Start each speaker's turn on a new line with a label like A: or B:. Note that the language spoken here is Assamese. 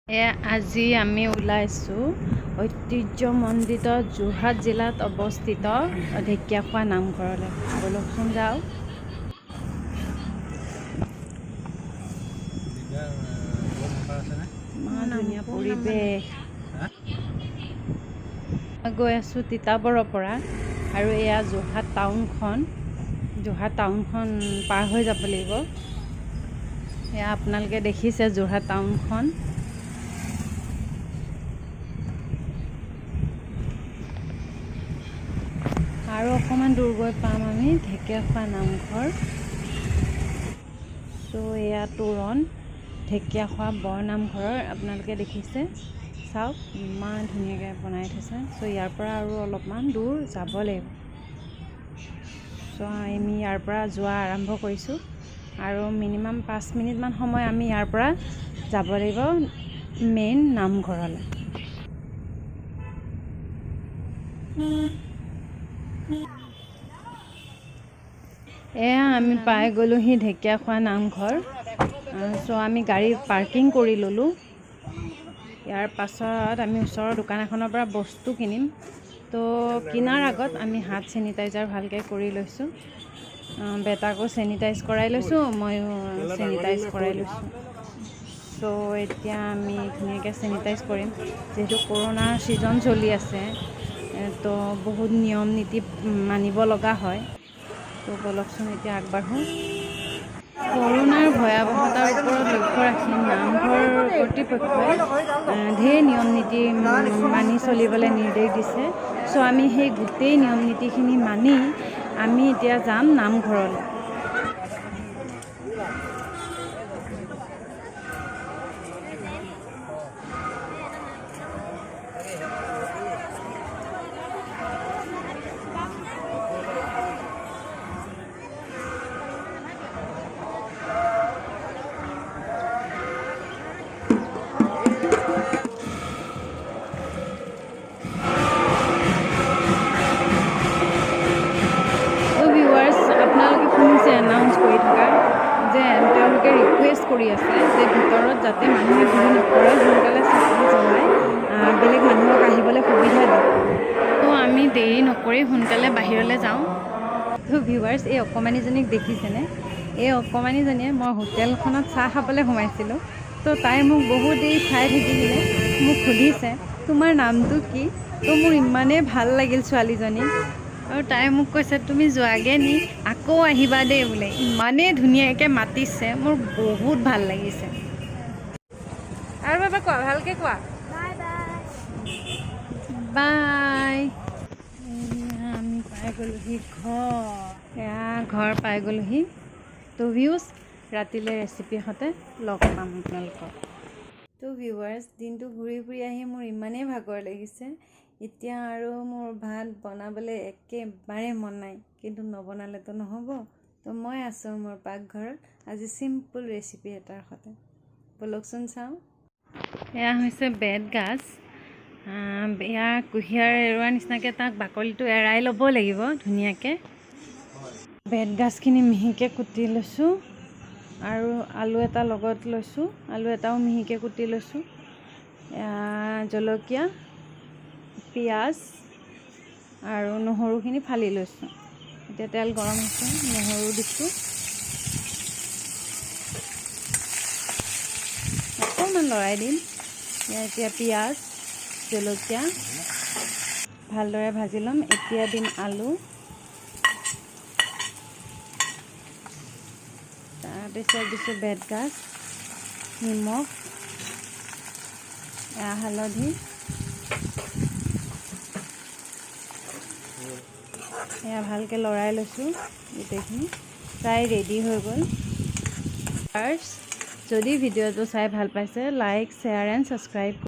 A: এয়া আজি আমি ওলাইছোঁ ঐতিহ্যমণ্ডিত যোৰহাট জিলাত অৱস্থিত ঢেকীয়াখোৱা নামঘৰলৈ। ব'লকচোন যাওঁ। ইমান ধুনীয়া পৰিৱেশ। গৈ আছোঁ তিতাবৰৰ পৰা আৰু এয়া যোৰহাট টাউনখন। যোৰহাট টাউনখন পাৰ হৈ যাব লাগিব। এয়া আপোনালোকে দেখিছে যোৰহাট টাউনখন। আৰু অকণমান দূৰ গৈ পাম আমি ঢেকীয়াখোৱা নামঘৰ। চ' এয়া তোৰণ ঢেকীয়াখোৱা বৰনামঘৰৰ, আপোনালোকে দেখিছে। চাওক ইমান ধুনীয়াকৈ বনাই থৈছে। চ' ইয়াৰ পৰা আৰু অলপমান দূৰ যাব লাগিব। চ' আমি ইয়াৰ পৰা যোৱা আৰম্ভ কৰিছোঁ আৰু মিনিমাম 5 মিনিটমান সময় আমি ইয়াৰ পৰা যাব লাগিব মেইন নামঘৰলৈ। এয়া আমি পাই গ'লোহি ঢেকীয়াখোৱা নামঘৰ। চ' আমি গাড়ী পাৰ্কিং কৰি ল'লোঁ। ইয়াৰ পাছত আমি ওচৰৰ দোকান এখনৰ পৰা বস্তু কিনিম। তো কিনাৰ আগত আমি হাত চেনিটাইজাৰ ভালকৈ কৰি লৈছোঁ। বেটাকো চেনিটাইজ কৰাই লৈছোঁ, ময়ো চেনিটাইজ কৰাই লৈছোঁ। চ' এতিয়া আমি ধুনীয়াকৈ চেনিটাইজ কৰিম। যিহেতু কৰোণাৰ ছিজন চলি আছে, তো বহুত নিয়ম নীতি মানিব লগা হয়। তো ব'লকচোন এতিয়া আগবাঢ়োঁ। কৰোণাৰ ভয়াৱহতাৰ ওপৰত লক্ষ্য ৰাখি নামঘৰ কৰ্তৃপক্ষই ঢেৰ নিয়ম নীতি মানি চলিবলৈ নিৰ্দেশ দিছে। চ' আমি সেই গোটেই নিয়ম নীতিখিনি মানি আমি এতিয়া যাম নামঘৰলৈ। আপোনালোকে শুনিছে এনাউন্স কৰি থকা যে তেওঁলোকে ৰিকুৱেষ্ট কৰি আছে যে ভিতৰত যাতে মানুহে ভিৰ নকৰে, সোনকালে চাকি জ্বলাই বেলেগ মানুহক আহিবলৈ সুবিধা দিয়ে। তো আমি দেৰি নকৰি সোনকালে বাহিৰলৈ যাওঁ। তো ভিউৱাৰ্ছ, এই অকণমানিজনীক দেখিছেনে? এই অকণমানিজনীয়ে, মই হোটেলখনত চাহ খাবলৈ সোমাইছিলোঁ, তো তাই মোক বহুত দেৰি চাই থাকিলে, মোক সুধিছে তোমাৰ নামটো কি। তো মোৰ ইমানেই ভাল লাগিল ছোৱালীজনী। আৰু তাই মোক কৈছে তুমি যোৱাগৈ নি, আকৌ আহিবা দেই বোলে। ইমানেই ধুনীয়াকৈ মাতিছে, মোৰ বহুত ভাল লাগিছে। আৰু এবাৰ কোৱা, ভালকৈ কোৱা, বাই। আমি পাই গ'লোহি ঘৰ। এয়া ঘৰ পাই গ'লোহি। তো ভিউৱাৰ্ছ, ৰাতিলৈ ৰেচিপিৰ সৈতে লগ পাম আপোনালোকক। তো ভিউৱাৰ্ছ, দিনটো ঘূৰি ফুৰি আহি মোৰ ইমানেই ভাগৰ লাগিছে, এতিয়া আৰু মোৰ ভাত বনাবলৈ একেবাৰে মন নাই, কিন্তু নবনালেতো নহ'ব। তো মই আছোঁ মোৰ পাকঘৰত আজি চিম্পুল ৰেচিপি এটাৰ সৈতে। ব'লকচোন চাওঁ। এয়া হৈছে বেত গাজ। এয়া কুঁহিয়াৰ এৰোৱাৰ নিচিনাকৈ তাক বাকলিটো এৰাই ল'ব লাগিব ধুনীয়াকৈ। বেত গাজখিনি মিহিকৈ কুটি লৈছোঁ আৰু আলু এটা লগত লৈছোঁ, আলু এটাও মিহিকৈ কুটি লৈছোঁ। জলকীয়া, পিঁয়াজ আৰু নহৰুখিনি ফালি লৈছোঁ। এতিয়া তেল গৰম হৈছে, নহৰু দিছোঁ, অকণমান লৰাই দিম। এতিয়া পিঁয়াজ, জলকীয়া ভালদৰে ভাজি ল'ম। এতিয়া দিম আলু, তাৰপিছত দিছোঁ বেতগাজ, নিমখ, হালধি। এয়া ভালকৈ লৰাই লৈছোঁ, গোটেইখিনি প্ৰায় ৰেডি হৈ গ'ল। ফাৰ্ষ্ট যদি ভিডিঅ'টো চাই ভাল পাইছে, লাইক, শ্বেয়াৰ এণ্ড ছাবস্ক্ৰাইব।